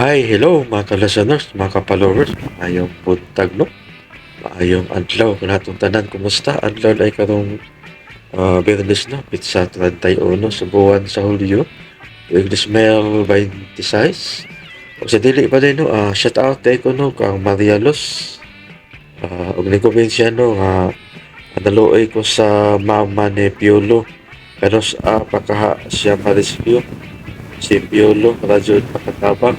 Hi, hello mga ka-listeners, mga ka-followers, maayong buntag, no? Maayong adlaw kanatong tanan, kumusta? Adlaw ay karong Biyernes, no? Pitsa 31 sa buwan sa Hulyo. English Mail 26. O sa dili pa din, no? Shout out kay ko, no, kang Maria Luz. Og ni siya, no, nga naluoy ko sa mama ni Piolo. Pero sa pakaha siya ma-rescue. Si Piolo, radyo pakatabang.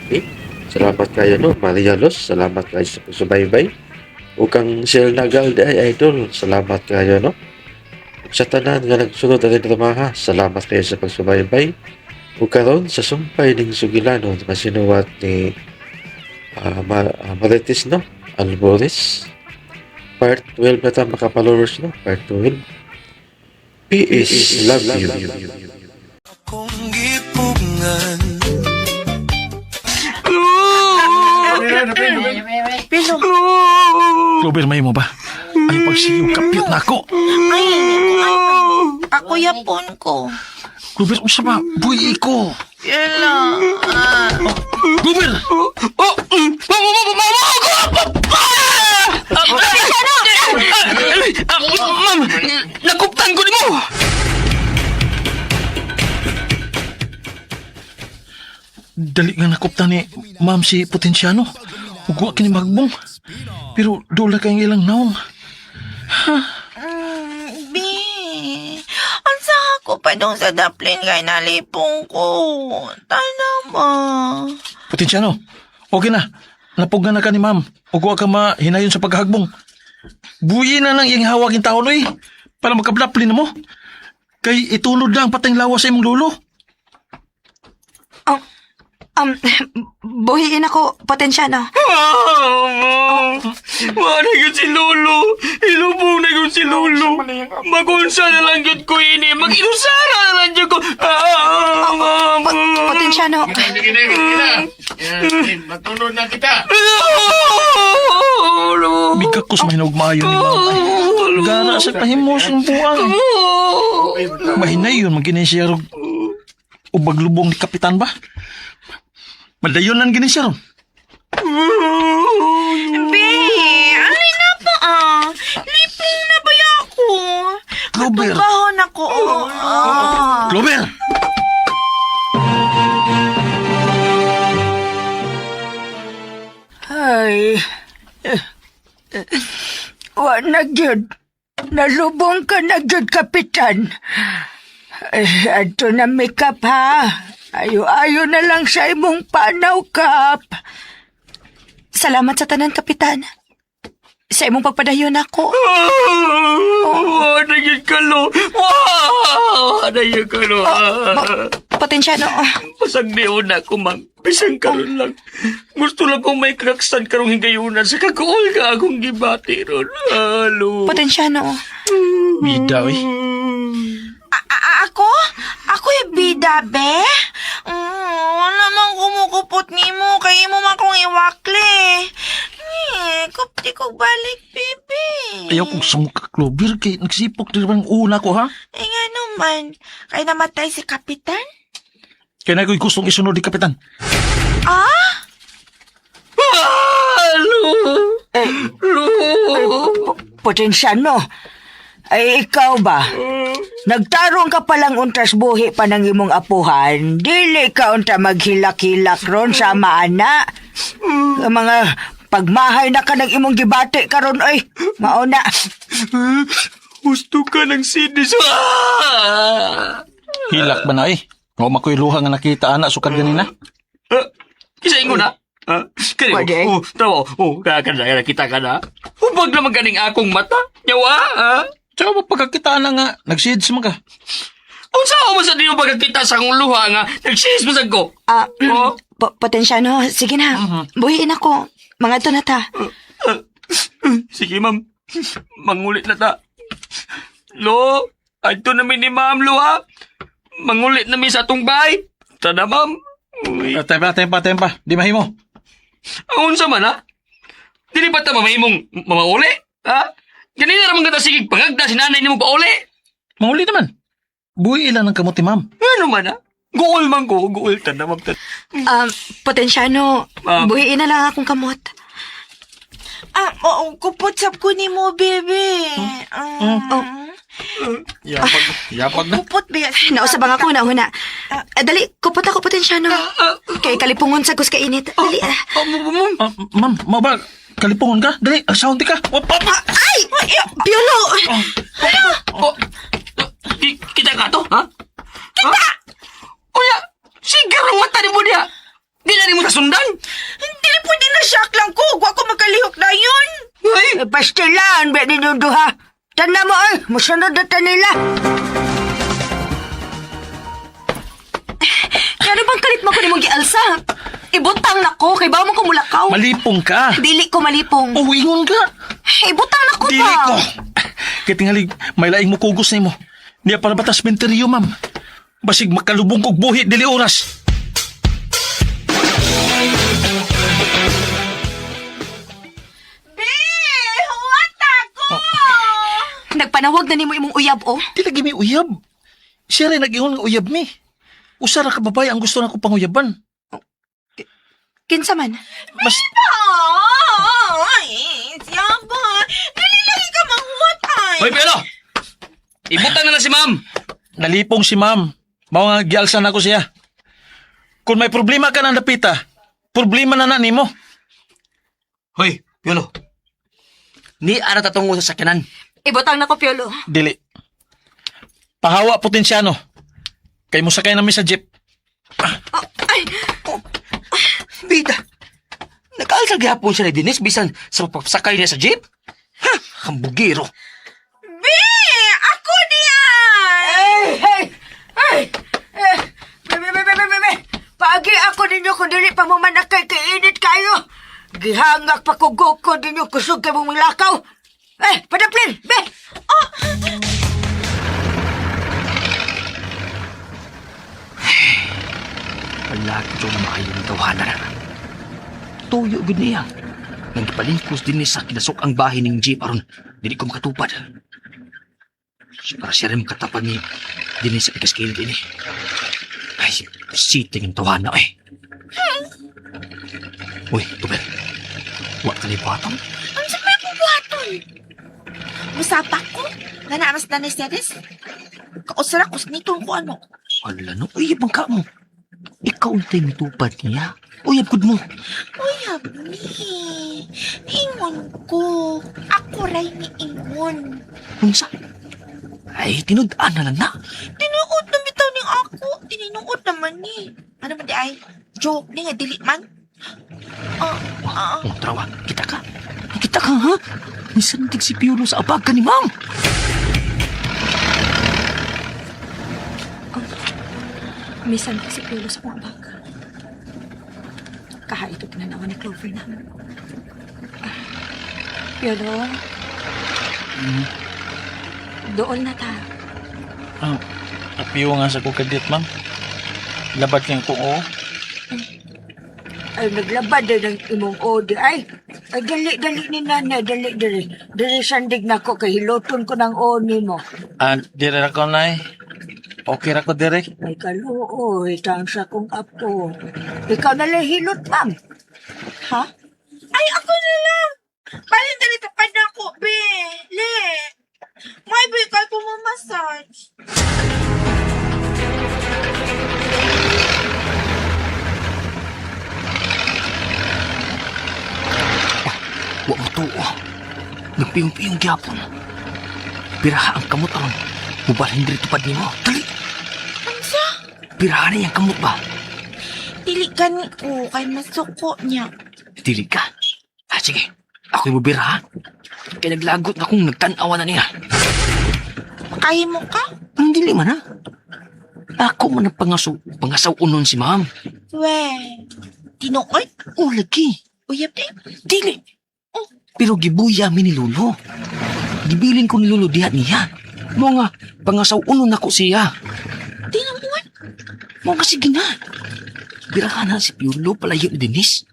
Okay. Salamat kayo, no, Maria Luz. Salamat kayo sa pagsubaybay. Ug kang Sel Nagal di ay idol. Salamat kayo, no. Ug sa tanan nga nagsunod ani dramaha, salamat kayo sa pagsubaybay. Ug karon sa sumpay ning sugilano nga sinuwat ni Marites, no, Alboris. Part 12 na ta, mga followers, no? Part 12. P.S. Love you. Akong gipugngan. Pero, Clover, may mo ba? Ay, pagsiyo, kapit na ako. Ay, ay, ako yapon ko. Clover, unsa ba? Buhi ko. Yala. Ah. Clover! Oh! Ma'am, nakuptan ko nimo. Dali nga nakuptan ni ma'am si Potensiano. Ug wa kini magbong. Pero dola kay ang ilang naong. Bi, ansa ako pa dong sa daplin kay nalipong ko. Tana ba? Potensiano, okay na. Napugnan na ka ni ma'am. Ug wa ka mahinayon sa paghagbong. Buhi na nang iyang hawak yung taon, oy. Para makaplaplin na mo. Kay itulod na ang pateng lawas sa imong lolo. Oh, buhiin ako, Potensyano. Wala yun si Lolo. Ilubong na yun si Lolo. Magunsa na lang yun ko ini. Mag-inusara na lang yun ko. Ah, ma'am. Potensyano, Matulog na kita. Lolo. Migakos mahinog maayo ni ma'am. Ay, gara sa pahimos ng buang. Mahinay yun, magginay siya rog. O baglubong ni Kapitan ba? Madayon lang gini siya ron. Bi, alin na pa ah. Lipong na ba ako? Clover. Katugahon ako. Oh, ah. Clover! Ay, wa na gyud. Nalubong ka na gyud, Kapitan. Ay, adto na makeup ha. Ayo-ayo na lang sa imong panaw, Kap. Salamat sa tanan, Kapitan. Sa imong pagpadayon ako. Wala yun ka, Lo. Wala yun ka, Lo. Potensyano, Pasag niyon na ako, ma'am. Bisan karon lang. Gusto lang kong may kraksan karong higayunan sa kaguol ka akong gibati ron. Halo. Potensyano. Bida, oy. Ako? Ako yung bida, be? Wala man kumukupot nimo kay imo man kong iwakli. Eh, kupti ko balik, bebe. Ayaw kong sumuka, Clover, kay nagsipok di bang una ko, ha? Eh, nga naman. Kay namatay si Kapitan? Kaya na ko'y gustong isunod ni Kapitan. Ah? Halo. Lo. Potensyano. Ay, ikaw ba? Nagtarong ka palang untas buhi pa ng imong apuhan. Dili ka unta maghilak-hilak ron sa maana. Ang mga pagmahay na ka ng imong gibati karon oy. Mauna. Gusto ka ng sinis. Ah! Hilak ba na, eh? O mako'y luha nga nakita, anak, sukad ganina. Ah, Isa ingon na. Ah, kani Pwede. oh, tawa. Oh, kada kada kita ka na. Hubag naman ganing akong mata. Yawa, ah. Tsaka ba pagkakita na nga, nagsids man ka. Unsa mo sa di mo pagkakita sa akong luha nga nagsis mo sa ko. Ah, Oh. Potensyano, sige na. Buhiin ako. Mga to na ta. Sige, ma'am. Mangulit na ta. Lo, adto na mi ni ma'am, lo, ha? Mangulit na mi sa atong bahay. Tada, ma'am. Uy. Ah, Tempa, tempa, tempa. Di mahimo. Ang unsa man, ha? Dili ba ta mamahimong mamauli? Ha? Ganina raman ka ta sige pangagda si nanay nimo pauli. Mahuli naman. Buhi ilan ang kamuti, ma'am. Ano man, ha? Goal man ko, goal ta na, ma'am. Potensyano, Ma'am. buhiin na lang akong kamot. Ah, oo, kupot sab ko ni mo, baby. Oh. Yapag, yapag na. Kupot ba yan? Nausa ba nga ko na una? Ah, dali, kupot ako, Potensyano. Kay kalipungon sa kus kainit. Dali, ah. Oh, ma'am. Ah, ma'am, mao ba? Kalipungon ka? Dali, sound ka. Wap, wap. Ay! Piolo! Oh, kita ka to, ha? Kita! Kuya, sige rong mata ni mo diya. Di na ni mo sasundan. Hindi pwede na shock lang ko. Wa ko makalihok na yun. Ay! Eh, pastilan, ba ninyong duha? Tanda mo, ay, musunod na ta nila. Kaya ano bang kalit mo ko ni mong gialsa? Ibutang na ko, kay bawa mo ko mulakaw. Malipong ka. Dili ko malipong. Oh, ingon ka. Ibutang na ko Dili ba? ko. Kay tingali, may laing mukugos nimo. Niya para batas menteryo, ma'am. Basig makalubong kog buhi dili oras. Be, huwat ako! Nagpanawag na nimo imong uyab, oh. Di lagi may uyab. Siya rin nag-ingon nga uyab mi. Usa ra ka babae ang gusto na ko panguyaban. Kinsa man? Mas Ay, siya ba? Dili lagi ka manghuwat ay. Hoy, Piolo! Ibutang na lang si ma'am. nalipong si ma'am. Mao nga gialsa na ko siya. Kung may problema ka ng dapita, problema na na nimo. Hoy, Piolo. Ni ara tatungo sa sakyanan. Ibutang na ko, Piolo. Dili. Pahawa potensyano. Kay mo sakay nami sa jeep. Oh, ay, Bida. Nag-alsa gihapon siya ni Denise bisan sa pagpasakay niya sa jeep. Ha, ang bugiro. Be, ako diyan! Ay, hey, ay, eh, be, be, be, be, be, be, be. Paagi ako ninyo kung dili pa mo manakay kay init kayo. Gihangak pa ko goko ninyo kusog kay mong lakaw. Eh, padaplin, be! Oh. Wala ko maayong tawanan na. Tuyo gud niya. Nagpalingkos din ni sa kinasok ang bahay ning jeep aron dili ko makatupad. Para siya rin makatapad ni dinhi sa pikas din eh. Ay, siting ang tawanan eh. Uy, tubel. Wa ka ni buhaton? Ang sa may bubuhaton. Musapak ko. Nanaras na ni Ceres. Kausara ko nitong ko ano. Wala no, uyab ang ka mo. Ikaw ang tayo mitupad niya. Uyab gud mo. Uyab ni. Ingon ko. Ako ray ni Ingon. Unsa? Ay, tinud-an na lang na. Tinuod na bitaw ning ako. Tinuod naman ni. Ano man di ay? Joke ni nga dili man. Ah, ah. Oh, trawa, kita ka. Kita ka, ha? May sandig si Piolo sa abag ka ni ma'am. Misan si Piolo sa akong abag. Kaha ito tinanawa ni Clover na. Ah, Piolo. Dool na ta. Ah, apiyo nga sa kukadit, ma'am. Labat kang ko, oo. Ay, naglabad din ang imong odi. Ay, ay, dali, dali ni nanay, dali, dali. Dali sandig na ko, kay hiloton ko ng oni mo. Ah, dire ra ko, nay. Okay ra ko dire. Ay, kaluoy, tang sa kong apo. Ikaw na lang hilot, ma'am. Ha? Ay, ako na lang. Balin dali tapad na ako, be. Le. May be, kay ko mo massage. Wa mo tuo. Nagpiyong-piyong gyapon. Piraha ang kamot aron. Mubalhin diri tupad nimo. Dali. Unsa? Piraha na iyang kamot ba? Dili gani ko kay masuko niya. Dili ka. Ah, sige. Ako'y mubira, ha? Kaya naglagot na kung nagtanawa na niya. Makahimo ka? Ang dili man, ha? Ako man ang pangasaw, pangasaw unon si ma'am. We. Tinuod? Oh, lagi. Uyab di. Dili. Oh. Pero gibuya mi ni Lolo. Gibilin ko ni Lolo diha niya. Mo nga, pangasaw unon nako siya. Tinuod? Mo nga sige na. Birahan na si Piolo palayo ni Denise.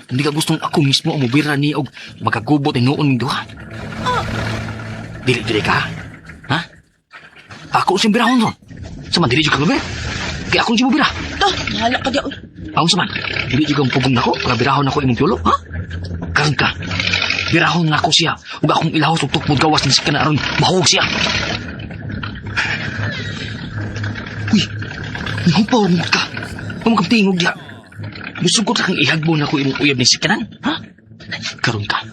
Hindi ka gustong ako mismo ang mubira niya og magkagubot ni noon ng duha. Dili, dili ka. Ha? Ako siyang birahon ron. Sa man, dili ka lubi. Kaya akong si bira. To, bahala ka diya. Uy. Aon sa man, dili jud kang pugong nako, para birahon nako imong piolo, ha? Karon ka. Birahon nako siya ug akong ilahos ug tukmod gawas ni kana aron mahug siya. Uy, nihupaw mo ka. Huwag kang tingog diha. Musugot kang ihagbon nako imong uyab ni sikanan, ha? Karon ka.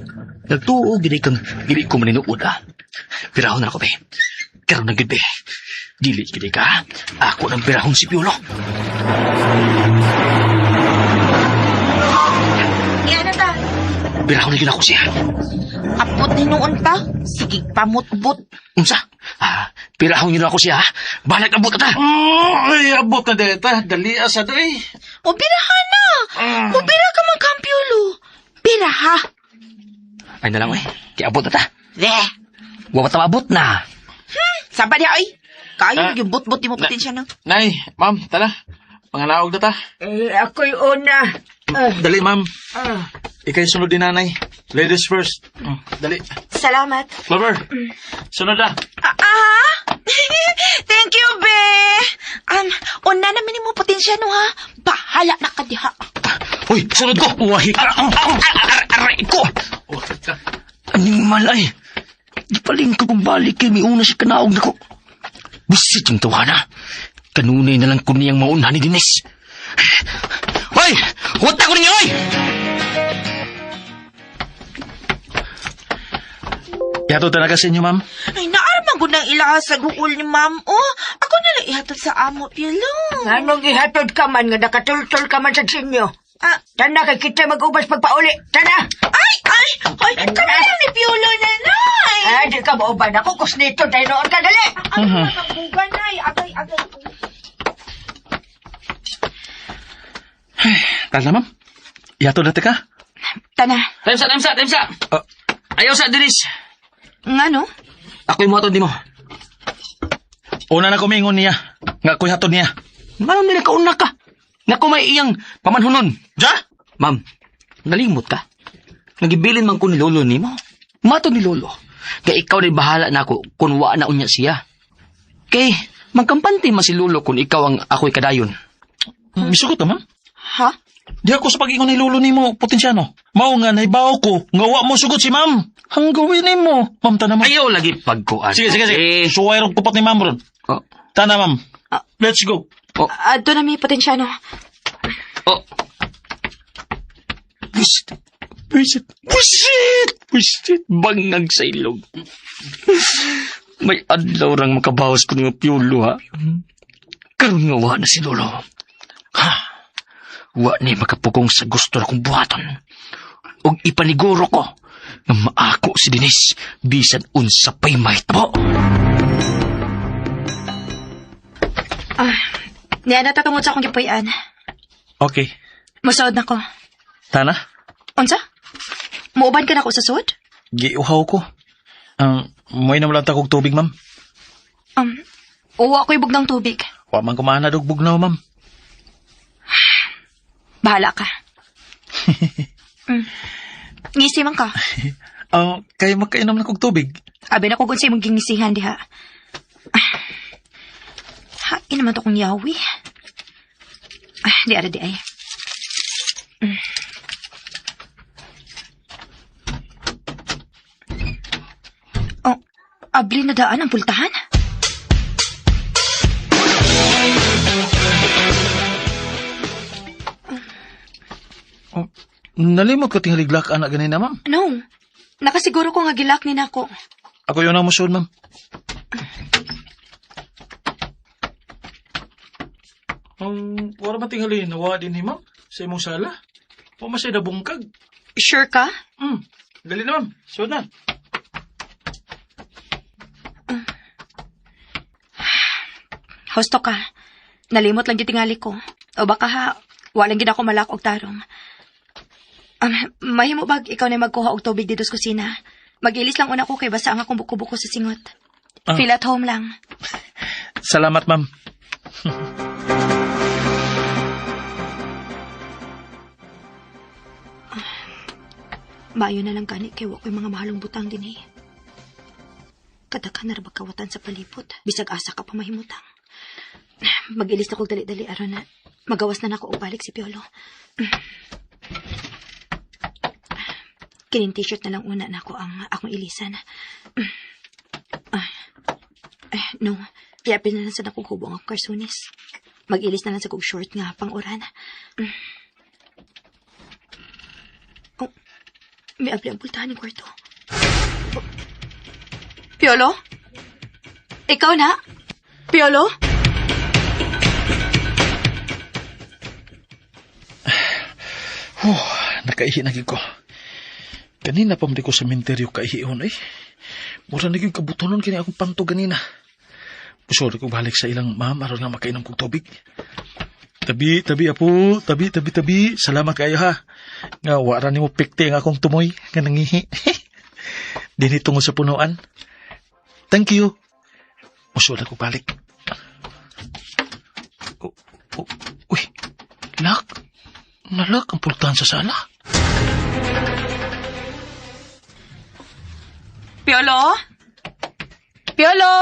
Nagtuo gid kang dili ko maninuod, ha? Birahon na ako, be. Karon na gid, be. Dili gid ka, ha? Ako nang birahon si Piolo. Iya na ta. Birahon na gid ako siya. Apot ni noon pa. Sige, pamutbot. Unsa? Ah, pirahon niyo na ako siya, ha? Balag abot ta. Oh, ay, abot na deta. Dali asa doy. O, biraha na. O, bira ka man kampiulo. Biraha. Ay na lang, eh. Kaya abot na ta. Be. Wa pa ta maabot na. Saba diha, oy. Kayo, Ah. yung bot-bot ni mo potensya na. Nay, ma'am, tara. Pangalaog na ta. Eh, ako'y una. Ah, Dali, ma'am. ah. Ika'y sunod din, nanay. Ladies first. Dali. Salamat. Clover, sunod na. Ah, ah? Thank you, be. Una naman ni mo potensya no, ha? Bahala na ka diha. Uy, sunod ko. Wahi ka. Aray ko. Wahi ka. Animal ay. Di paling ko kung balik kay miuna siya kanaog nako. Bisit yung tawana. Kanunay na lang ko niyang maunhan ni Dines. Hoy! Huwag ko ninyo, hoy! Yato talaga sa inyo, ma'am. Ay, naarman ko ng ilaha sa guol ni ma'am, oh. Ako na lang ihatod sa amo, Piolo. Anong ihatod ka man nga nakatultol ka man sa sinyo? Ah, Tana kay kita mag-ubas pagpauli. Tana! ay, ay, ay, kami lang ni Piolo na, nay. Ay, di ka mauban ako. Kusnito tayo noon ka dali. Ano uh -huh. ang buga, nay? Agay, agay. Tara, ma'am. Yato na ka. Tana. Time sa, time sa, time sa! Ah. Ayaw sa, Denise! Nga no? Ako'y mo di mo. Una na kumingon niya. Nga ako'y hatod niya. Manong nila kauna ka? Nga may iyang pamanhunon. Ja? Ma'am, nalimot ka. Nagibilin man ko ni Lolo nimo. Mato ni Lolo. Kay ikaw na bahala na ako kung wa na unya siya. Kay, magkampante man si Lolo kung ikaw ang ako'y kadayon. Misugot na, ma'am. Ha? Di ako sa pag-ingon ni lolo nimo, potensyano. Mao nga, naibaw ko. Nga wa mo sugot si ma'am. Ang gawin nimo. Ma'am, tana, ma'am. Ayaw lagi pagkuan. Sige, sige, sige. Eh, Suway rong kupat ni ma'am ron. oh, Tana, ma'am. Let's go. Adto na mi potensyano. oh. Busit. Busit. Busit! Busit, bangag sa ilog. May adlaw rang makabawas ko ng piyulo, ha? Karon nga wa na si Lolo. Ha? Wa ni makapugong sa gusto na kong buhaton. Og ipaniguro ko nga maako si Denise bisan unsa pa'y mahitabo. Niya na ta kamot sa akong gipuy-an. Okay. Musuod na ko. Tana, Unsa? Muuban ka na ko sa sud? giuhaw ko. May naman lang kog tubig, ma'am. Uwa ko'y bugnang tubig. Wa man kumana og bugnaw, ma'am. Bahala ka. Ngisi man ka. Kay makainom na kog tubig. Abi na ko kung sa imong gingisihan diha. Ha, naman to kong yawi. Ah, di ara di ay. Oh, abli na daan ang pultahan. Oh, nalimot ko tingaliglak anak ganina, ma'am. No. Nakasiguro ko nga gilak ni nako. Ako yun ang musuod, ma'am. Wala man tingali nawa din ni ma'am sa imong sala. Wa man siya nabungkag. Sure ka? Dali na, ma'am. Suod na. Husto ka. Nalimot lang gitingali ko. O baka ha, walang gid ako malak og tarong. Mahimo bag ikaw na magkuha og tubig dito sa kusina. Magilis lang una ko kay basa ang akong buko-buko sa singot. Ah. Feel at home lang. Salamat, ma'am. Maayo na lang gani kay wa ko'y mga mahalong butang dinhi. Kadaghan na ra kawatan sa palibot, bisag asa ka pa mahimutang. Mag-ilis na kog dali-dali aron na magawas na nako og balik si Piolo. Kining t-shirt na lang una nako ang akong ilisan. Ah, eh, no. Iapil na lang sa nakong hubong ang karsunis. Mag-ilis na lang sa kog short nga pang-uran. Oh, may abli ang pultahan ng kwarto. Oh. Piolo? Ikaw na? Piolo? Huh, nakaihi na gid ko. Kanina pa man di ko sa menteryo kaihion eh. Mura na gyud kabutonon kini akong panto ganina. Busod ko balik sa ilang ma'am aron nga makainom kog tubig. Tabi, tabi apo, tabi, tabi, tabi. Salamat kayo ha. Nga wara nimo pikti ang akong tumoy nga nangihi. Dinhi tungod sa punuan. Thank you. Busod ako balik. Oh, oh, uy, lock. Nalak ang pultahan sa sala. Piolo? Piolo?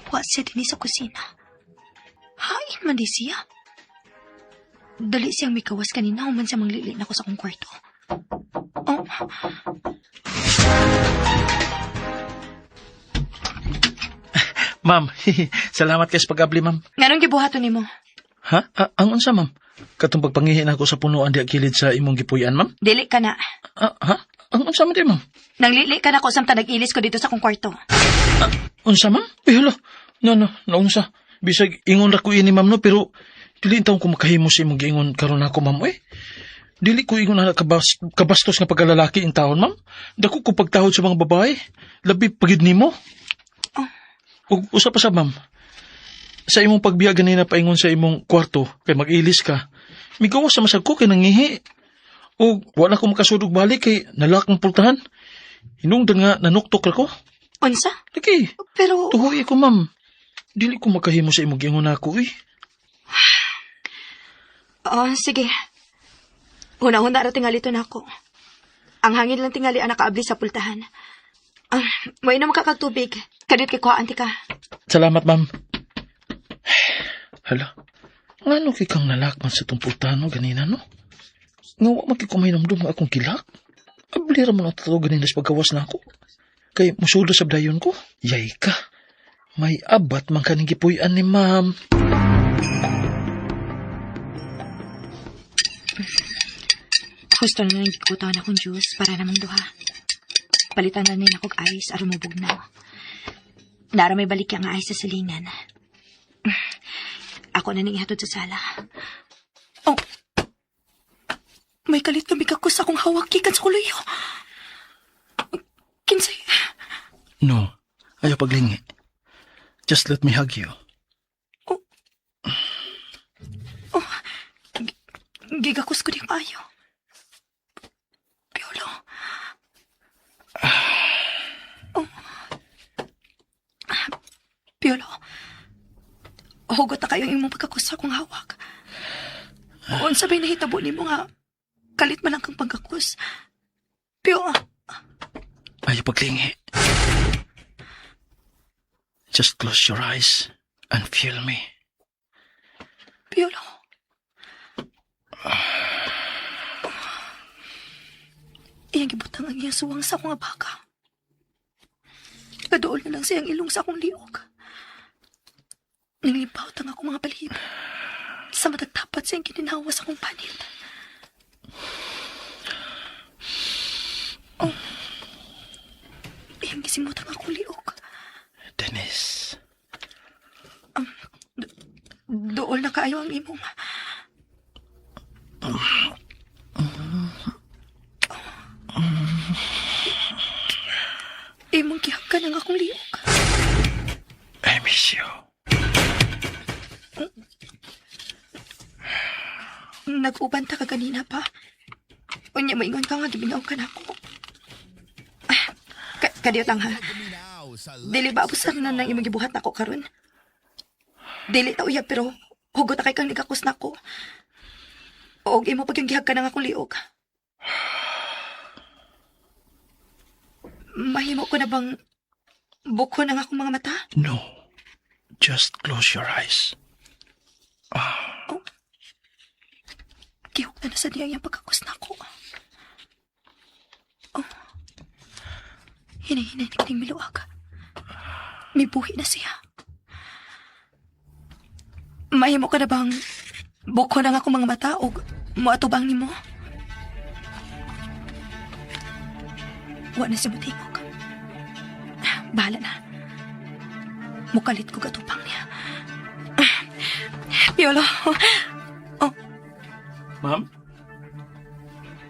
Wa siya dinhi sa kusina. Hain man di siya. Dali siyang mikawas kanina, human siya manglili na ko sa akong kwarto. Oh, Ma'am, salamat kay sa pag-abli, ma'am. nganong gibuhaton nimo? Ha? Ah, ang unsa, ma'am? Katong pagpangihi na ako sa punuan di kilid sa imong gipuy-an, ma'am? Dili ka na. Ah, ha? Ang unsa man di, ma'am? Nanglili ka na ko samtang nag-ilis ko dito sa akong kwarto. Unsa, ma'am? Eh, hala. No, no, naunsa. Bisag ingon ra ko ini, ma'am, no, pero dili intawon ko makahimo sa imong giingon karon ako, ma'am, eh. Dili ko ingon na kabastos nga pagkalalaki in taon, ma'am. Dako ko pagtahod sa mga babae. Labi pagid nimo. Ug usa pa sa ma'am. Sa imong pagbiya ganina paingon sa imong kwarto kay mag-ilis ka. Migawas sa masag ko kay nangihi. Ug wala ko makasudog balik kay nalak ang pultahan. Hinungdan nga nanuktok ra ko. Unsa? Lagi, Pero tuhoy ko ma'am. Dili ko makahimo sa imong giingon ako eh. Oh, sige. Huna-huna ra tingali to nako. Ang hangin lang tingali ang nakaabli sa pultahan. Ah, may inom ka kag tubig. Kadiyot kay kuhaan ti ka. Salamat ma'am. Hala, ngano kay kang nalakman sa tong pultahan no ganina no? Nga wa man kay kumahinumdum nga akong gilak. Abli ra man ang totoo ganina sa paggawas na ako. Kay musuldo sa dayon ko. Yay ka. May abat man kaning gipuy-an ni ma'am. Gusto na lang gikutawan akong juice para namang duha. Palitan na nila kog ice aron mabugnaw. Nara may balik ang ice sa silingan. Ako na ning ihatod sa sala. Oh! May kalit na ako sa akong hawak gikan sa kuluyo. Kinsay? No, ayaw paglingi. Just let me hug you. Gigakos ko din ayo. Piolo. Oh. Piolo. Hugot na kayo imong pagkakos sa akong hawak. Unsa ba'y nahitabo nimo nga kalit man lang kang pagkakos. Pio, Ayaw paglingi. Just close your eyes and feel me. Piolo. Iyang gibutang ang iyang suwang sa akong abaka. Kaduol na lang siyang ilong sa akong liog. Nanglibaw ang akong mga balihibo. Sa matagtapat siyang kininawa sa akong panit. Oh. Iyang gisimot ang akong liog. Dennis, Dool na kaayo ang imong. Imong gihagkan ang akong liog. I miss you. Nag-uban ta ka ganina pa. Unya, maingon ka nga, gibinaw ka na ako. Ah, kadiyot lang ha. Dili ba abusan na nang imong gibuhat nako karon? Dili ta uyab pero hugot na kay kang nigakos nako. Og imo pag yung gihagkan ang akong liog. Mahimo ko na bang bukon ang akong mga mata? No. Just close your eyes. Gihok na na sa niya yung pagkakus na ako. Oh. Hinahinay na kining miluag. May buhi na siya. Mahimo ka na bang buko na nga akong mga mata o muatubang nimo? Wa na siya mutingog. Bahala na. Mukalit ko katupang niya. Piolo. Oh, Ma'am?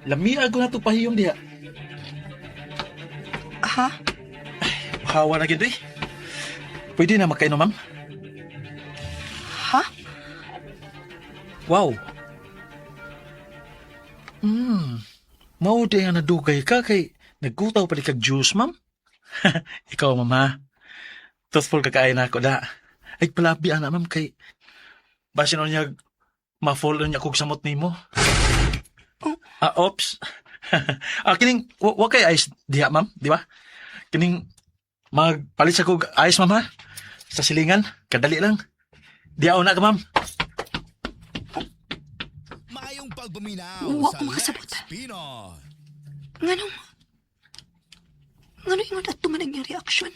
Lamia ko na ito pahiyong diha. ha? Hawa na gid eh. Pwede na makainom, ma'am? Ha? Wow. Mao di nga nadugay ka kay nagkutaw pa di kag juice, ma'am. Ikaw, ma'am, ha? Truthful ka kaay na ako da. Ay, palabi, ana, ma'am, kay basin niya ma-fall niya kog samot nimo. Oh. Ah, ops. Kining, wa kay ice diha, ma'am, di ba? Kining, magpalit sa kog ice, ma'am, ha? Sa silingan, kadali lang. Diha na ka, ma'am. Maayong pagpaminaw Wa sa ko makasabot. Lex Pinoy. Nganong... Nganong ingon at man ang iyang reaksyon?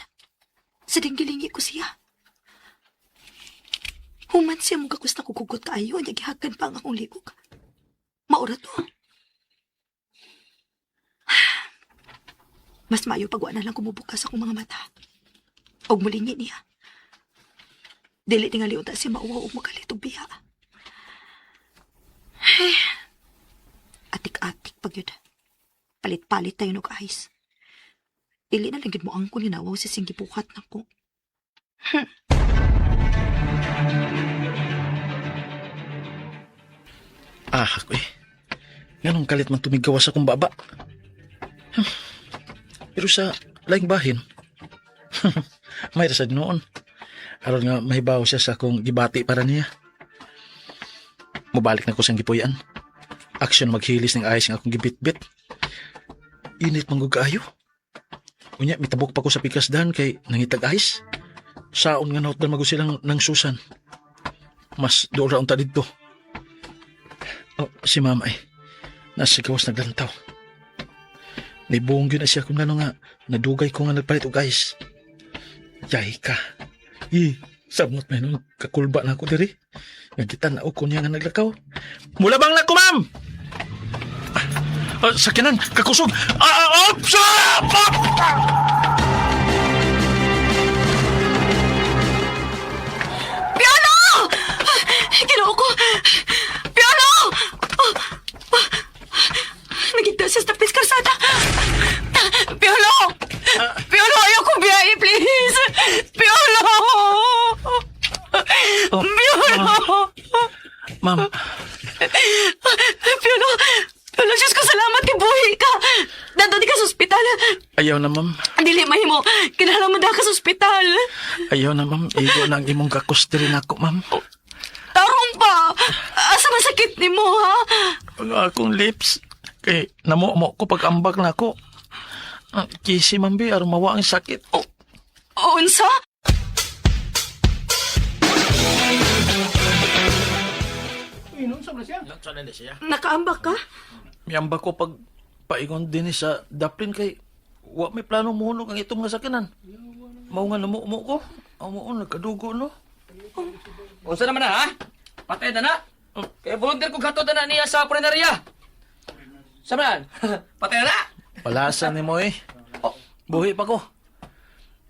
Sa dinggilingi ko siya. Human siya mong kakus na kugugot kaayo, niya gihagan pa ang akong ligog. Maura to. Mas maayo pag wa na lang kumubukas akong mga mata. Og mulingi niya. Dili tingali unta siya mauwaw og makalit og biya. Ay, atik-atik pag yun. Palit-palit tayo nog ice. Dili na lang gid mo ang kung ginawaw sa sing gibuhat nako. Ah, ako eh. Ganong kalit man tumigawas akong baba. Pero sa laing bahin, may rasad noon. Aron nga mahibaw siya sa akong gibati para niya. Mubalik na ko siyang gipuyan. Aksyon maghilis ng ayos ng akong gibitbit. Init man gud kaayo. Unya, mitabok pa ko sa pikas dan kay nangitag ayos. Saon nga naot dan mago silang nang susan. Mas doon ra unta didto. Oh, si mama ay nasa gawas naglantaw. Nibong yun na siya kung ano nga, nadugay ko nga nagpalit og ice. Yay ka. I, sabot may nun, kakulba na ako diri. Nagkita na ko niya nga naglakaw. Mula bang na ko, ma'am? Ah, sakinan, kakusog. Ah, ah, ops! Ah! Ah! Piolo! Ginoo ko! Piolo! Oh, ah, Nagigda siya sa tapis karsada. Piolo! Piolo, ayaw ko biyahe, please! Piolo! Oh, Piolo! Ma'am, Piolo! Piolo, Diyos ko, salamat kay buhi ka! Nandun ka sa ospital. ayaw na, ma'am. Dili, mahimo. Kinahanglan mo dahil ka sa ospital. Ayaw na, ma'am. Igo na ang imong kakos diri nako, ma'am. Tarong pa! Asa masakit ni mo, ha? Ang akong lips. Kay namumo ko pag ambak na ako. Ang kisi man bi, aron mawa ang sakit. Oh, unsa? Nakaambak ka? Miamba ko pag paingon din sa Daplin kay wa may plano muhunog ang itong nga sakinan. Mao nga namumo ko. Amo nagkadugo no. Unsa naman na ha? Patay na na. Kay volunteer ko gatod na niya sa punerarya. Sa man? Patay na na. Palasa ni mo eh. Buhi pa ko.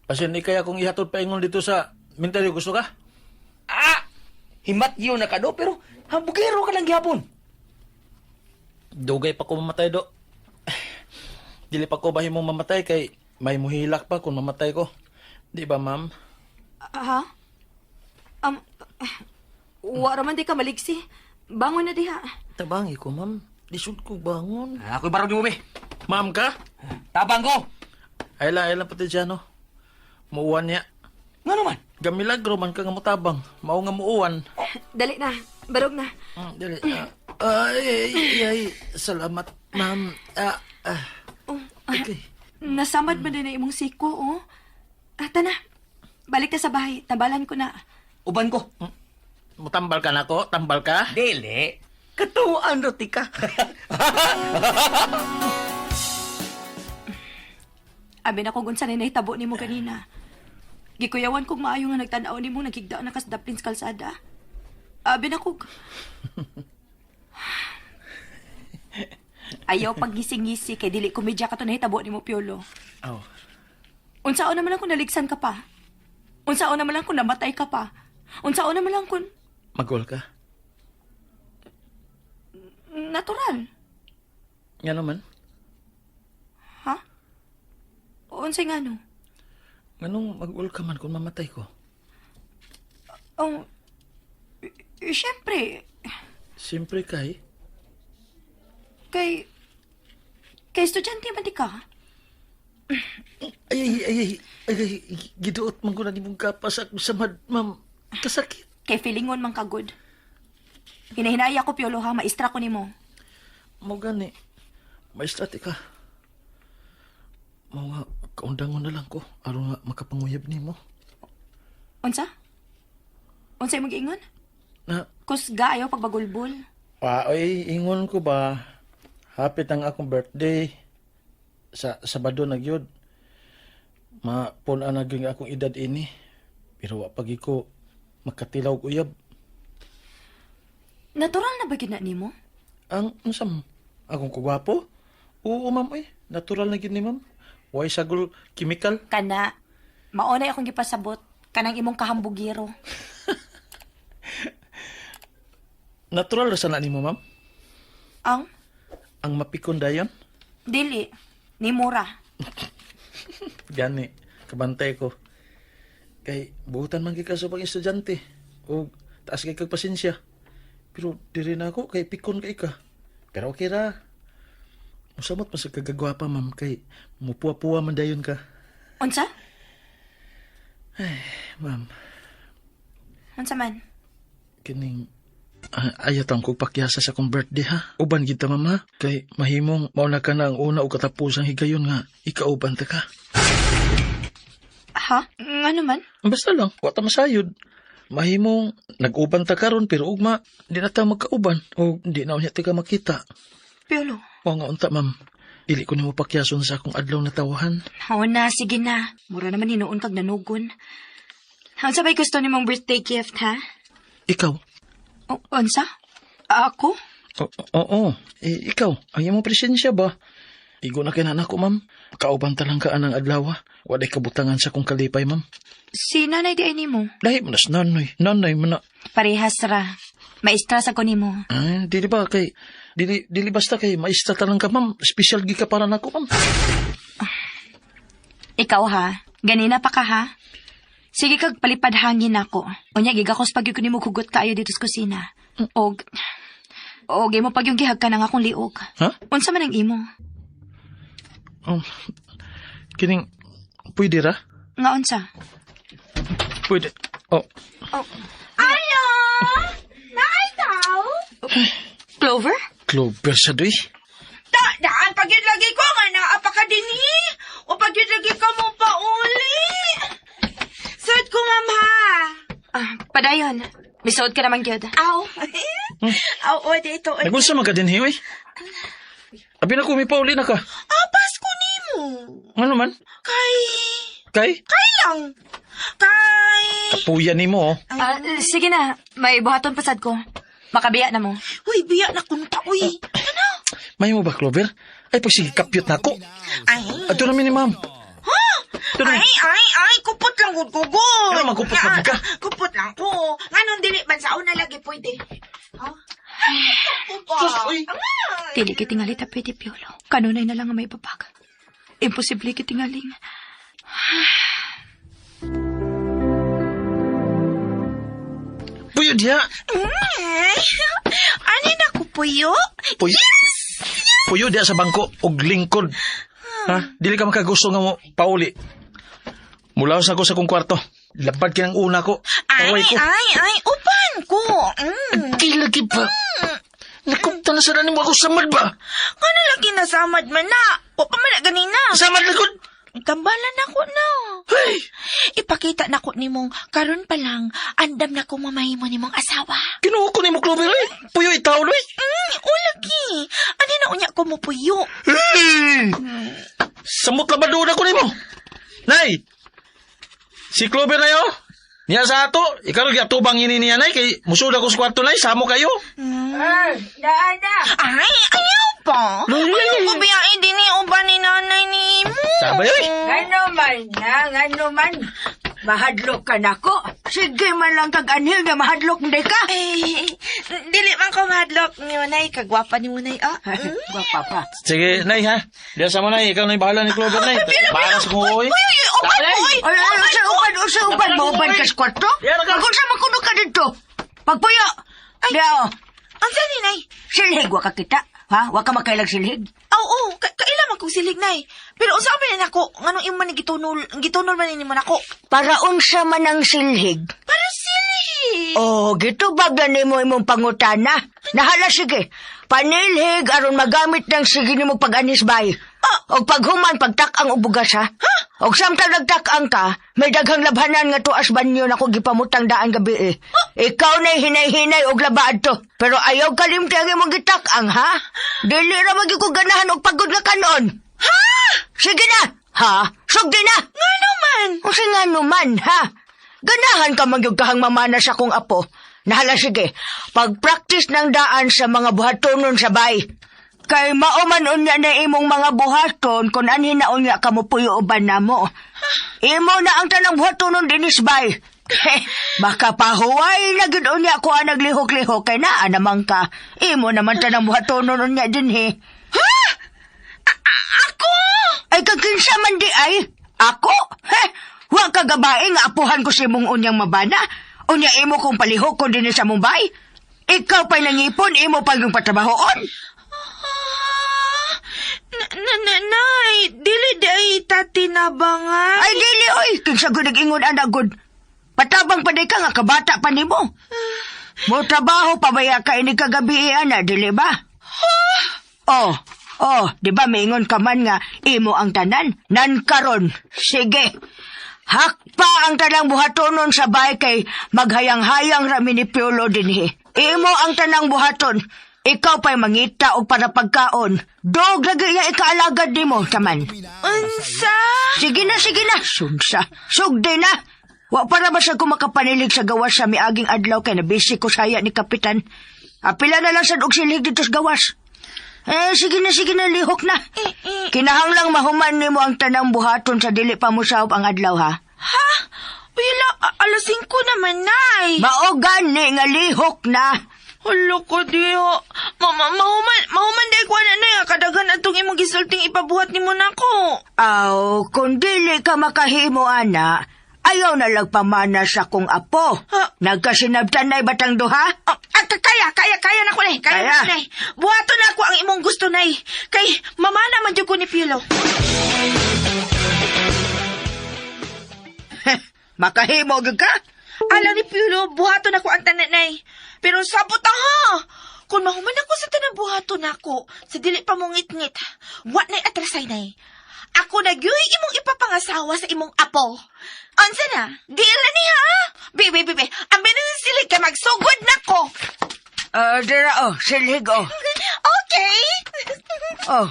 Pasin ni kaya kung ihatod paingon dito sa minteryo gusto ka? Ah! Himat yun na ka do, pero hambugero ka lang gihapon. Dugay pa ko mamatay do. Dili pa ko bahin mong mamatay kay may muhilak pa kung mamatay ko. Di ba, ma'am? Ha? Wa raman di ka maligsi. Bangon na diha. Tabangi ko, ma'am. Lisod ko bangon. Ah, ako'y barog ni Umi. Ma'am ka? Tabang ko. Ay la, ay lang pati dyan, no. Muuwan niya. Nga naman. Gamilagro man ka nga mutabang. Mao nga muuwan. Dali na. Barog na. Dali. Ah, ay, ay, ay, salamat, ma'am. Ah, ah. Oh, Okay. Nasamad man din na imong siko, oh. Ata na. Balik ta sa bahay. Tambalan ko na. Uban ko. Mutambal ka na ko? Tambal ka? Dili. Katuan roti ka. Abi na kung unsa na nahitabo nimo ganina. Gikuyawan kog maayo nga nagtan-aw nimo naghigda na kas daplin sa kalsada. Abi na kog. Ayaw paggising-ngisi kay dili komedya ka to nahitabo nimo, Piolo. Oh. Unsaon naman lang kung naligsan ka pa. Unsaon naman lang kung namatay ka pa. Unsaon naman lang kung Magol ka? natural. Nga naman. Ha? Unsay nga no? Nganong mag-ul ka man kung mamatay ko? Oh, syempre, Siyempre kay. kay estudyante man di ka. Ay, ay, ay, ay, ay, ay, giduot man ko na nimong kapas ako sa mad, ma'am. Kasakit. Kay feelingon man kagod. Hinahinaya ko, Piolo, ha? Maistra ko nimo. Mo gani. Maestrate ka. Mao nga, kaundangon na lang ko. Aron nga makapanguyab nimo. Unsa? Unsa imong giingon? Na, Kusga ayaw pagbagulbol. ah, oy, ingon ko ba, hapit ang akong birthday. Sa Sabado na gyud. Mapun-an na gyud ang akong edad ini. Pero wa pagi ko makatilaw og uyab. Natural na ba gyud na nimo? Ang unsa ma'am? Akong kugwapo? Oo, ma'am, oy. Natural na gyud ni ma'am. Way sagol chemical. Kana maunay akong gipasabot kanang imong kahambugiro. Natural ra sana nimo, ma'am. Ang Ang mapikon dayon. dili ni Mura. Gani, kabantay ko. Kay buhutan man kay ka sa pang estudyante o taas kay kag pasensya. Pero diri na ako kay pikon kay ka. Pero okay ra. Musamot man sa kagagwapa, ma'am, kay mupuwa-puwa man dayon ka. Unsa? Ma'am, Unsa man? kining ayaw tang kog pakyasa sa akong birthday ha. Uban gid ta, ma'am, ha? Kay mahimong mao na ka na ang una o katapusang higayon nga ikauban ta ka. Ha? Ngano man? Basta lang, wa ta masayod. Mahimong nag-uban ta karon pero ugma di na ta magkauban o di na unya ta ka makita. Piolo. Wa nga unta, ma'am. Dili ko nimo pakyason sa akong adlaw na tawahan. Oo na, sige na. Mura naman hinuon kag nanugon. Unsa ba'y gusto nimong birthday gift, ha? Ikaw? O, unsa? Ako? Oo. Eh, ikaw, ang imong presensya ba? Igo na kay na ko, ma'am. Kauban ta lang ka anang adlaw. Walay kabutangan sa akong kalipay, ma'am. Si nanay di ay nimo. Lahi mo na sa nanay. Nanay mo na. Parehas ra. Maistra sa ko nimo. Ay, dili ba kay dili basta kay maistra ta lang ka, ma'am. Special gi ka para nako, ma'am. Ikaw ha, ganina pa ka ha. Sige kag palipad hangin ako. Unya gigakos pag ko nimo hugot kaayo dito sa kusina. Og imo pag yung gihag ka ng akong liog. Ha? Unsa man ang imo? Kining pwede ra? Nga unsa? Pwede. Oh, Ayo! Naay tao? Clover? Clover sa doy. Da, daan pag yun lagi ko nga naa pa ka din eh. O pag yun lagi ka mo pauli. Suot ko, ma'am, ha? Ah, padayon. Misuod ka naman gyud. Aw. Aw, o, dito. O, Nagunsa man ka din hiwi? Abi na ko may pauli na ka. Ah, Pasko nimo. Ano man? Kay, Kay? kay lang. Kay, Kapuya nimo oh. Ah, sige na, may buhaton pasad ko. Makabiya na mo. Uy, biya na kunta, uy. Ano? May mo ba, Clover? Ay, pag sige, kapyot na ako. Ay, Ato namin ni ma'am. Ato na. ay, ay, ay, kupot lang gud ko, gud. Ano, magkupot na ka? Kupot lang ko. Nganong dili man sa una lagi pwede. Ha? Sus, uy. Dili kitingali ta pwede, Piolo. Kanunay na lang ang may babag. Imposible kitingaling. Puyo diha. Ano na ko puyo? Puyo. Puyo diha sa bangko og lingkod. Ha? Dili ka makagusto nga mo pauli. Mulaw sa ko sa kong kwarto. Lapad kinang una ko. Ay, Paway ko. ay, ay, upan ko. Kilagi pa. Nakupta na sa nimo ako samad ba? Ano lagi nasamad man na? O pa man na ganina. Samad na gud. Tambalan ako na. Ipakita na ko nimong karon pa lang andam na ko mamahimo nimong asawa. Kinuha ko nimo, Clover, oy. Puyo itaw, oy. Ulagi. Ano na unya ko mo puyo? Samot labadura ko nimo. Nay! Si Clover na yo. Niya sa ato, ikaw rin atubang ini niya, nay, kay musuda ko sa kwarto, nay, samo kayo. Ay, daan na. Ay, ayaw pa. Ayaw ko biyain din ni uban ni nanay ni mo. Sabay, oy. Ngano man na, ngano man. Mahadlok ka nako. Sige man lang kag anhil nga mahadlok hindi ka. Eh, dili man ko mahadlok ni Munay. Kagwapa ni Munay, ah. Gwapa pa. Sige, nay, ha? Diya sa mo, nay, ikaw na yung bahala ni Clover, nay. Para sa kong uwi. Uy, uy, uban, uy. Ay, ay, usa uban, usa uban, mauban ka sa kwarto? Kung sa makuno ka dito? Pagpuyo! Ay, Diao, Ang sani, Nay? silhig wa ka kita. Ha? Wa ka makailag silhig? Oo, oh, kaila man kong silig, Nay. Pero unsa man nako, nganong imo man gitunol, gitunol man nimo nako. Para unsa man ang silhig? Para silhig. Oh, gitubag na nimo imong pangutana. Nahala sige. Panilhig aron magamit ng sige nimo pag-anis bay. Ah! Og paghuman pagtak-ang og bugas ha. Og samtang nagtak-ang ka, may daghang labhanan nga tuas banyo nako gipamutang daan gabi eh. Ikaw na hinay-hinay og labaad to. Pero ayaw kalimti ang imong gitak-ang ha. Dili ra magyud ko ganahan og pagod nga kanon. Ha? Sige na. Ha? Sugdi na. Ngano man? O si nga naman, ha? Ganahan ka man gyud kahang mamana sa kong apo. Nahala sige, pag-practice ng daan sa mga buhatonon sa bay. Kay mao man unya na imong mga buhaton kung anhin na unya ka mo puyo uban na mo. Imo na ang tanang buhatonon dinis bay. Heh, baka pahuway na gyud unya ko ang naglihok-lihok kay naa naman ka. Imo naman tanang buhatonon unya dinhi. Ako! Ay kakinsa man di ay. Ako? Heh, wa ka gabae nga apuhan ko si mong unyang mabana. Unya imo kong palihok ko dinhi sa Mumbai. Ikaw pa'y nangipon, imo pa yung patrabahoon. Ah, Nay, dili day tatinabangan. Ay dili oy, kinsa gud nag-ingon ana gud. Patabang pa di ka nga kabata pa nimo. Mo trabaho pa baya ka ini kagabi ana, dili ba? Oh, oh, di ba maingon ka man nga imo ang tanan? Nan karon, sige. Hakpa ang tanang buhatonon sa bahay kay maghayang-hayang rami ni Piolo dinhi. Imo ang tanang buhaton. Ikaw pa'y mangita og para pagkaon. Dog lagi iya ikaalagad nimo taman. Unsa? Sige na, sige na. Sugsa. Sugdi na. Wa para ba sa ko makapanilig sa gawas sa miaging adlaw kay nabisi ko saya ni Kapitan. Apila na lang sad og silhig dito sa gawas. Eh, sige na, lihok na. Kinahanglang mahuman nimo ang tanang buhaton sa dili pa mosahop ang adlaw, ha? Ha? Uy, ala, alas 5 naman, Nay. Mao gani nga lihok na. Hala ko diyo. Mama, mahuman, mahuman day ko na nay. Kadaghan atong imong gisulting ipabuhat nimo nako. Aw, kung dili ka makahimo, ana, ayaw na lagpamana sa kong apo. Ha? Nagkasinabtan na batang duha? Ah, ah, kaya, kaya, kaya na ko, Nay. Kaya, Kaya. na ko, Nay. Buhaton na ako ang imong gusto, Nay. Kay, mama naman jud ko ni Pilo. Makahimo gyud ka? Alam ni Pilo, buhaton ako ang tanan, Nay. Pero sabot ha. Kung mahuman ako sa tanang buhaton nako, sa dili pa mong ngit-ngit, wa na'y atrasay, Nay. Ako na gyuy imong ipapangasawa sa imong apo. Unsa na? Deal na niya, ha? Bebe, bebe, ang binin sila kay magsugod na ko. Ah, dira oh, silhig oh. Okay. Oh,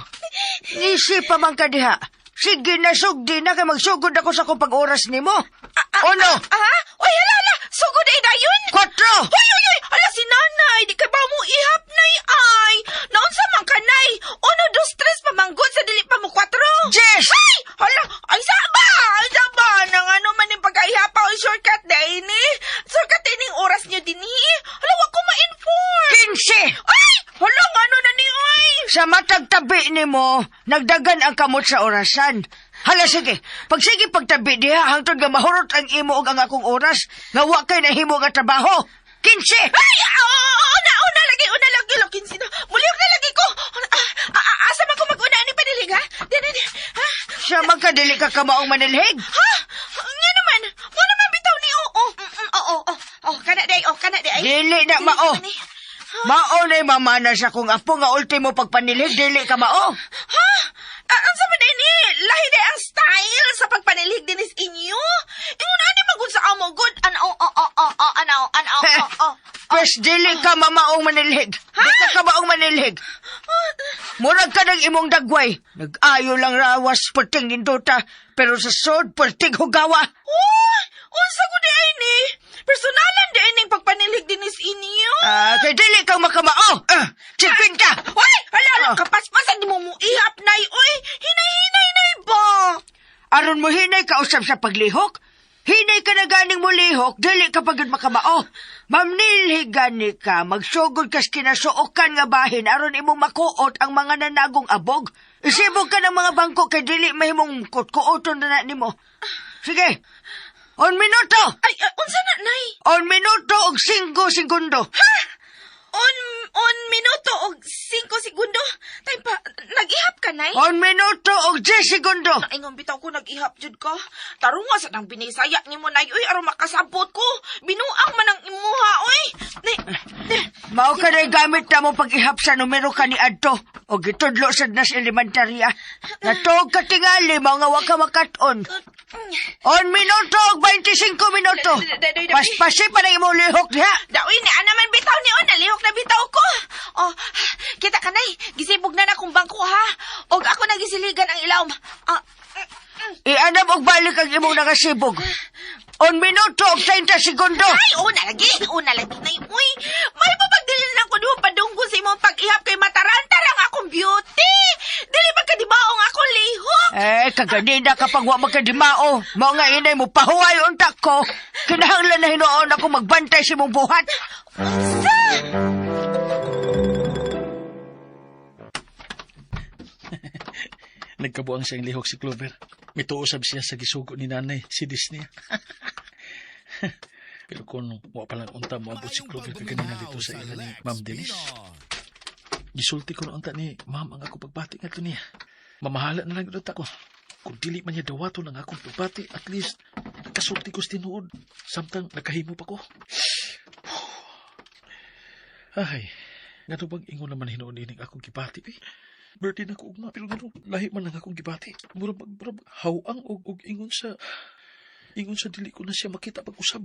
ngisi pa man ka diha. Sige na, sugdi na kay magsugod ako sa akong pag-oras nimo. Uno, Ah, Uy, hala, hala. Sugod ay dayon. kwatro, Uy, uy, uy! Ala si nanay! Di ka ba mo ihap, nay, ay? Naunsa man ka, nay? Uno, dos, tres, pamanggod sa dili pa mo kwatro. Diyes! Ay! Hala! Ay, saba! Ay, saba! Nang ano man yung pagkaihapa o shortcut day ni? Shortcut din yung oras niyo din, hi? Hala, wag ko ma-inform! 15. Ay! Hala, nga ano na ni, ay? Sa matag tabi nimo, nagdagan ang kamot sa orasan. Hala sige, pag sige pagtabi diha hangtod nga mahurot ang imo ug ang akong oras, nga wa kay nahimo nga trabaho. 15. Ay! Oo, una, una lagi, una lagi. Lokin sino. Muliyok na lagi ko. Ah, ah, ah, asa man ko mag-una ni panilig, ha? Di, di, di. Ha? Siya man ka dili ka kamaong manilhig. Ha? Nga naman. Mo naman bitaw ni oo. Oo, oo. Oh, kana day, oh, kana day. Dili na mao. Dili Mao na mamana sa kong apo nga ultimo pagpanilhig dili ka mao. Ha? Ah, ang sama day ni, lahi day ang style. Denise, dili ka mamaong manilhig. Di ka kabaong manilhig. Murag ka ng imong dagway. Nag-ayo lang rawas perting nindota, pero sa sod perting hugawa. Uy! Unsa ko di ay ni? Personalan di ay ning pagpanilhig dinis inyo. Ah, kay dili kang makamao. Ah, ka. Uy! Hala, hala, Ah. kapaspasan di mo muihap, nay. Uy! Hinay-hinay, nay ba? Aron mo hinay kausap sa paglihok? Hinay ka na ganing mo lihok, dili ka pagod makamao. Ma'am nilhig gani ka, magsugod kas kinasuokan nga bahin aron imong makuot ang mga nanagong abog. Isibog ka ng mga bangko kay dili mahimong kutkuoton na na nimo. Sige. On minuto. Ay, unsa na, nay? On minuto og 5 segundo. On minuto og 5 segundo. Tay pa, nag-ihap ka, nay? On minuto og 10 segundo. Naingon bitaw ko nag-ihap jud ka. Tarong nga sa nang binisaya nimo nay uy aron makasabot ko. Binuang man ang imuha uy. Nay, nay. Mao ka na gamit na mo pag-ihap sa numero ka ni Adto o gitudlo sad nas elementarya. Natuog ka tingali, mao nga wa ka makat-on. On minuto og 25 minuto. Paspasi pa na imong lihok diha. Daoy ni ana man bitaw ni on nalihok na bitaw ko. Oh, kita ka nay, gisibog na na kong bangko ha. Og ako nagisiligan ang ilawom. Ah, Ianam og balik ang imong nakasibog. On minuto og 30 segundo. ay, una lagi, una lagi nay. Uy, may mapagdili lang ko duha padunggo sa imong pag-ihap kay mataranta lang akong beauty. Dili ba kadibaong akong lihok? Eh, kaganina kapag wa magkadimao, mao nga inay mo pahuway unta ko. Kinahanglan na hinuon ako magbantay sa imong buhat. Unsa? Nagkabuang siyang lihok si Clover. Mituosab siya sa gisugo ni nanay, si Disney. Pero kung wa pa lang unta moabot si Maayong Clover kaganina pagpaminaw dito sa ila ni Lex Ma'am Denise. Pilar. Gisulti ko na unta ni Ma'am ang ako pagbati ngadto niya. Mamahala na lang gyud unta ko. Kung dili man niya dawaton ang akong pagbati, at least nakasulti ko sa tinuod samtang nakahimo pa ko. Ay, ngano bang ingon naman hinuon ining akong gibati eh? Birthday na ko ugma, pero ngano lahi man lang akong gibati. Mura bag mura bag hawang og og ingon sa dili ko na siya makita pag-usab.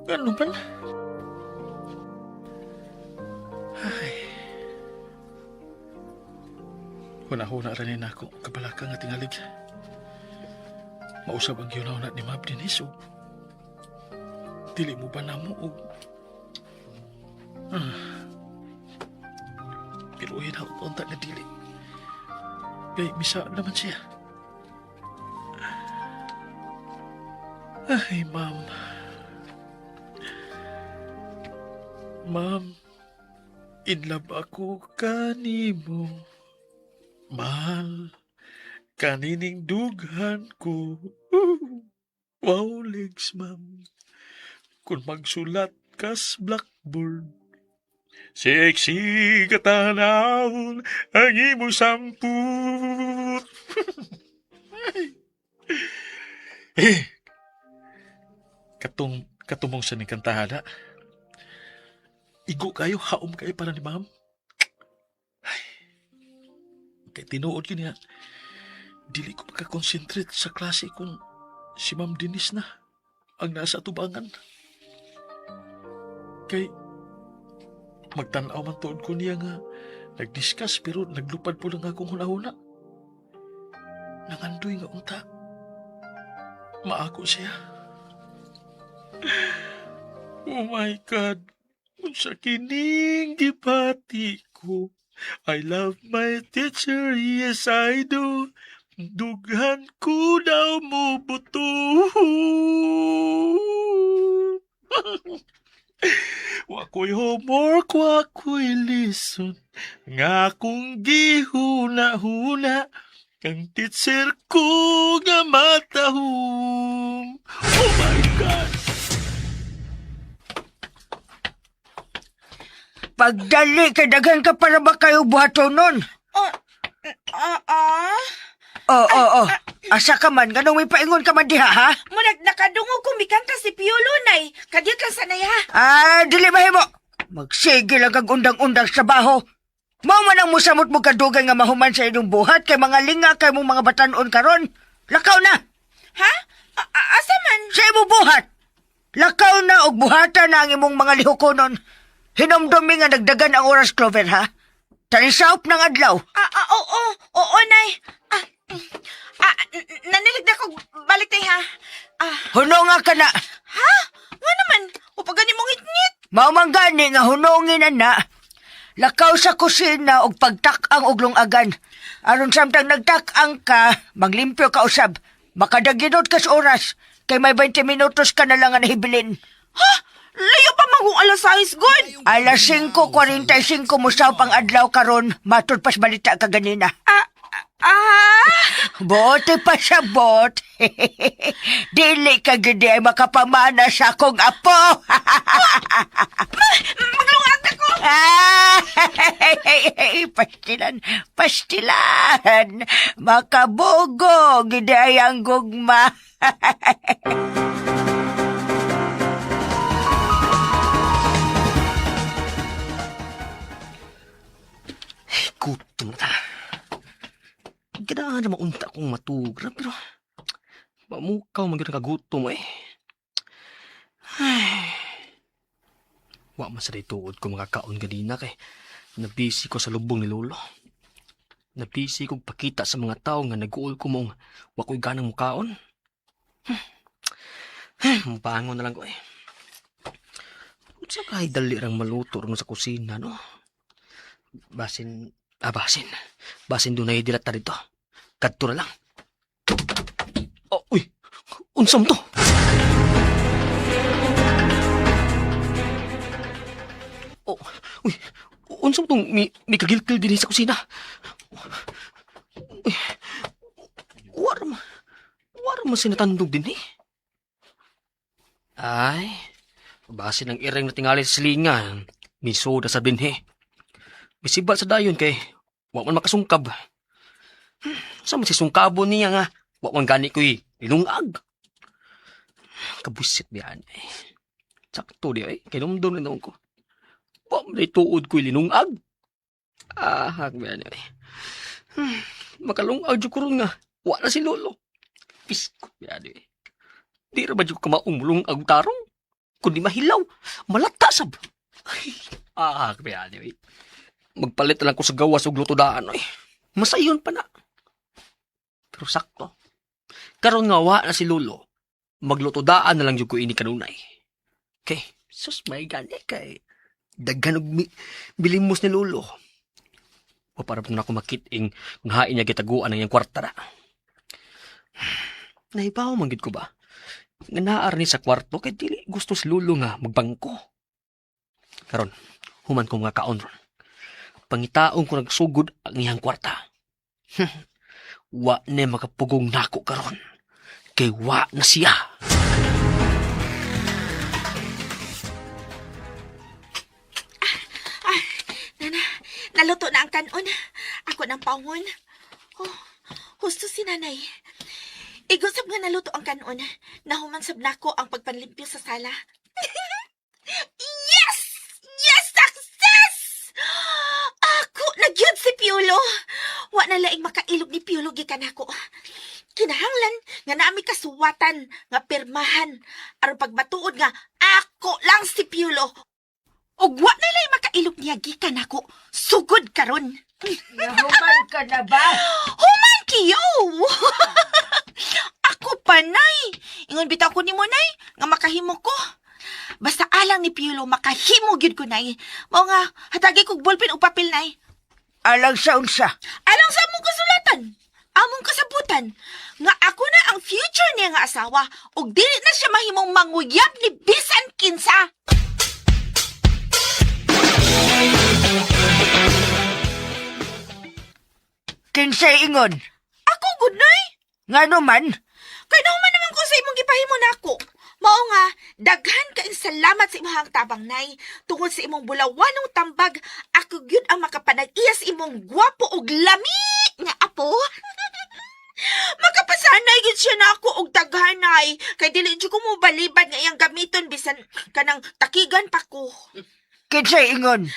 Ano man? Ay. Huna-huna rin na ako kabalaka nga tingalig. Mausab ang gihuna ni Ma'am Denise og dili mo ba namo og pero hinaot unta nga dili. Kay misa naman siya. Ay, ma'am. Ma'am, in love ako kanimo. Mahal, kanining dughan ko. Wow, legs, ma'am. Kung magsulat kas blackboard, sexy katanawon ang imong samput. Eh, katong katumong sa ning kantahana. Igo kayo, haom kayo para ni ma'am. Ay, kay tinuod yun niya. Dili ko makakonsentrate sa klase kung si Ma'am Denise na ang nasa tubangan. Kay magtanaw man tuod ko niya nga nagdiscuss pero naglupad po lang akong hunahuna. Nangandoy nga unta. Maako siya. Oh my God! Unsa kining gibati ko. I love my teacher, yes I do. Dughan ko daw mo buto. Wa ko'y homework, wa ko'y listen. Nga kung gihuna-huna, kang teacher ko nga matahom. Oh my God! Pagdali kay daghan ka para ba kayo buhaton nun? Oh, ah, ah. Oo, oo, oo. Asa ka man, ganong may paingon ka man diha, ha? Murag nakadungog ko mikanta si Piolo nay. Kadiyot lang sanay ha. Ah, dili mahimo. Magsige lang kag undang-undang sa baho. Mao man ang musamot mo kadugay nga mahuman sa inyong buhat kay mga linga kay mong mga batanon karon. Lakaw na Ha? Asa man? sa imong buhat. Lakaw na og buhata na ang imong mga lihukonon. Hinumdumi nga nagdagan ang oras, Clover, ha? Talisawp ng adlaw. Ah, ah, oo, oo, nay. Ah, ah, nanilig na ko balik tay ha. Ah, Hunonga ka na. ha? Nga naman, upag gani mong ngit-ngit. Mao man gani nga hunongin na na. Lakaw sa kusina og pagtak-ang og lungagan. Aron samtang nagtak-ang ka, maglimpyo ka usab. Makadaginot kas oras, kay may 20 minutos ka na lang ang nahibilin. Ha? Layo pa magong alas 6, good. Alas 5:45 musaw pang adlaw karon, matud pas balita ka ganina. Ah, ah, Bote pa sa bot. Dili ka gidi ay makapamana sa akong apo. maglungag na ko. Ay, pastilan, pastilan. Makabugo, gidi ay ang gugma. Gutom na ta. Ganahan na maunta akong matugra, pero mamukaw man gyud ang kagutom eh. Ay. Wa man sa tuod ko mga kaon ganina kay nabisi ko sa lubong ni Lolo. Nabisi kog pakita sa mga tao nga nag-uol ko mong wa ko'y ganang mukaon. Bangon na lang ko eh. Unsa kay dali rang maluto ron sa kusina, no? Basin, ah, basin. Basin dunay dilata dito. Kadto na lang. Oh, uy. Unsam to? Oh, uy. Unsam tong mi kagilkil dinhi sa kusina. Uy. War ma. War ma sinatandog dinhi. Ay, basin ang iring na tingali sa silingan. Misoda sa dinhi. Misibal sa dayon kay wa man makasungkab. Sa man si sungkabon niya nga, wa man gani ko'y nilungag. Kabusit biyan eh. Sakto di eh, kinumdum na noon ko. Wa man day tuod ko'y linungag. Ah, hak biyan eh. Makalungag jud ko ron nga, wa na si Lolo. Piskot biyan eh. Di ra ba jud ko kamaong mulungag tarong? Kundi mahilaw, malata sab. Ay, ah, biyan eh. Magpalit na lang ko sa gawas og luto daan oy. Masayon pa na. Pero sakto. Karon nga wa na si Lolo. Magluto daan na lang jud ko ini kanunay. Kay sus may gani kay daghan og bilimos ni Lolo. O para po na ako makiting kung hain niya gitaguan ang iyang kwarta na. Nahibaw man gid ko ba? Nga naar ni sa kwarto kay dili gusto si Lolo nga magbangko. Karon, human ko mga kaon ron. Pangitaon ko nagsugod ang iyang kwarta. Wa na makapugong nako karon. Kay wa na siya. Nana, naluto na ang kanon. Ako ng paungon. Oh, husto si nanay. Igusab nga naluto ang kanon. Nahuman sab nako ang pagpanlimpyo sa sala. Yes! Yes! Success! Ako, nagyud si Piolo. Wa na laing makailog ni Piolo gikan nako. Kinahanglan nga naami kasuwatan nga pirmahan aron pagmatuod nga ako lang si Piolo. Ug wa na lay makailog niya gikan nako. Sugod karon. Nahuman ka na ba? Human kiyo. Ako pa nay. Ingon bitaw ko nimo nay nga makahimo ko. Basta alang ni Piolo makahimo gyud ko nay. Mao nga hatagi kog ballpen ug papel nay. Alang sa unsa. Alang sa among kasulatan, among kasabutan, nga ako na ang future niya nga asawa ug dili na siya mahimong manguyab ni bisan kinsa. Kinsay ingon. Ako gud nay. Ngano man? Kay nahuman naman ko sa imong gipahimo nako. Mao nga daghan kaayong salamat sa imong tabang nay. Tungod sa imong bulawanong tambag, ako gyud ang makapanag-iya sa imong gwapo ug lami nga apo. Makapasanay gyud siya nako og daghanay kay dili jud ko mobalibad nga iyang gamiton bisan kanang takigan pa ko. Kinsay ingon.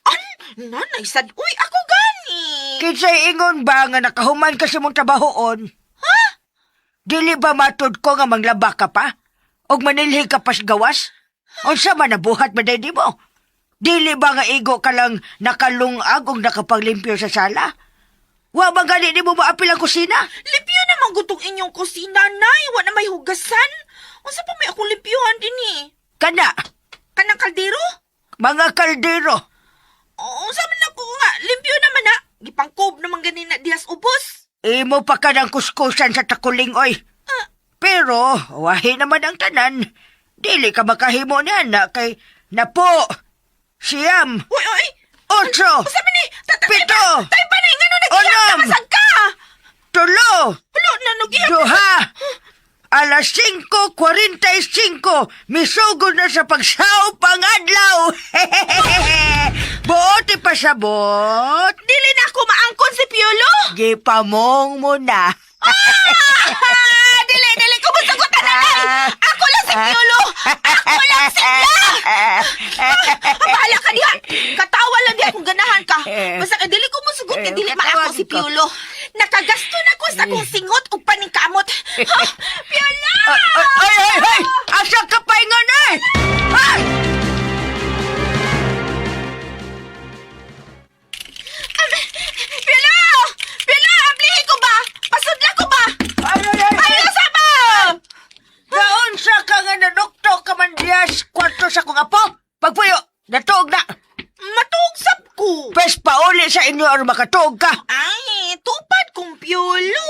An, nanay sad uy ako gani. Kinsay ingon ba nga nakahuman ka sa imong trabahoon? Ha? Dili ba matud ko nga manglaba ka pa? Og manilhi ka pas gawas? Unsa man nabuhat man di mo? Dili ba nga igo ka lang nakalungag og nakapaglimpyo sa sala? Wa ba gani nimo maapil ang kusina? Limpyo naman gutong inyong kusina, Nay. Wa na may hugasan. Unsa pa may akong limpyuhan din eh? Kana, Kanang kaldero? mga kaldero. Oo, unsa man ako nga. Limpyo naman na. Gipangkob naman ganina dihas ubos. Imo pa ka ng kuskusan sa takuling, oy. Pero, wahi naman ang tanan. Dili ka makahimo niyan na kay napo, 9, Uy, uy! 8, Unsa man ni? 7, Tay pa na, ngano nagihap ka 6, masag ka? 3, Wala na, nagihap. 2, alas 5:45, misugod na sa pagsaw pangadlaw. Buot ipasabot. Dili na ako maangkon si Piolo. Gipamong mo na. Ah, dili, dili ko masagutan na, Nay. Ako lang si Piolo. Ako lang sila. Bahala ka diha. Katawa lang diha kung ganahan ka. Basta kay dili ko mosugot kay dili maako si Piolo. Nakagasto na ko sa akong singot ug paningkamot. Ha? Piolo! Ay, ay, ay, ay! Asa ka pa ingon eh! Ay! Piolo! Piolo, ablihi ko ba? Pasudla ko ba? Ay, ay, ay! Ay, asa ba? Naunsa ka nga nanuktok ka man diya sa kwarto sa kong apo? Pagpuyo, natuog na! Matuog sab ko. Pes pauli sa inyo aron makatuog ka! Ay, tupad kong Piolo.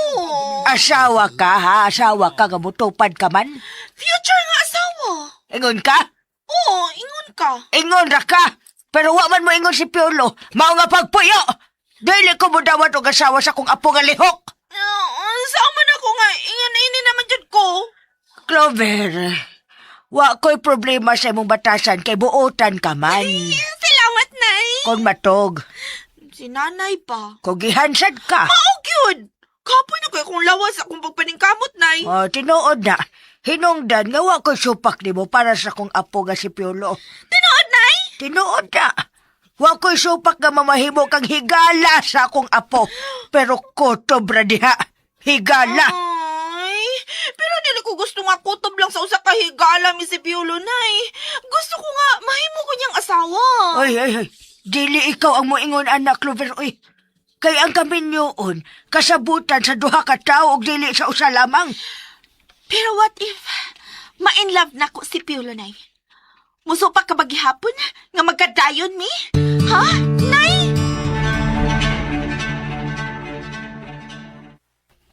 Asawa ka, ha? Asawa ka, nga mutupad ka man? Future nga asawa. Ingon ka? Oo, ingon ka. Ingon ra ka! Pero wa man mo ingon si Piolo, mao nga pagpuyo! Dili ko mo dawat og asawa sa kong apo nga lihok! Saan man ako nga, ingon ini naman jud ko. Clover, wa ko'y problema sa imong batasan kay buotan ka man. Salamat, Nay. Kung matog, Si nanay pa. kung gihansad ka, Mao gyud. Kapoy na kay akong lawas akong pagpaningkamot, Nay. oh, tinuod na, hinungdan nga wa ko'y supak nimo para sa kong apo nga si Piolo. Tinuod, Nay. Tinuod na, wa ko'y supak nga mamahimo kang higala sa akong apo. Pero kutob ra diha, higala. Ay, pero dili ko gusto nga kutob lang sa usa ka higala mi si Piolo, Nay. Gusto ko nga mahimo ko niyang asawa. Ay, ay, ay, dili ikaw ang moingon anak, Clover, uy. Kay ang kaminyoon, kasabutan sa duha ka tawo og dili sa usa lamang. Pero what if ma-in love na ko si Piolo, Nay? Musupak ka ba gihapon nga magkadayon mi? Ha? Nay?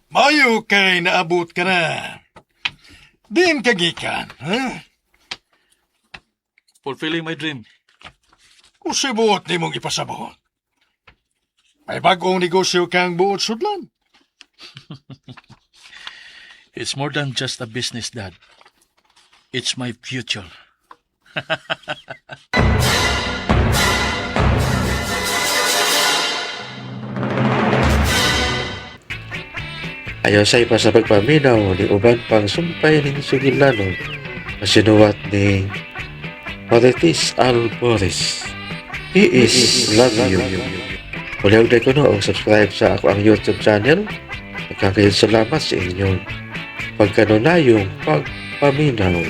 Mayo kay naabot ka na. Din ka gikan, ha? Fulfilling my dream. Kung buot ni mong ipasabot. May bagong negosyo kang buot sudlan. It's more than just a business, Dad. It's my future. Ayon sa iba sa pagpaminaw ni uban pang sumpay ning sugilanon na sinuwat ni Marites Alboris. He is love you. Kulihog na ko no, og subscribe sa ako ang YouTube channel. Nagkakayon salamat sa inyong pagkanunayong pagpaminaw.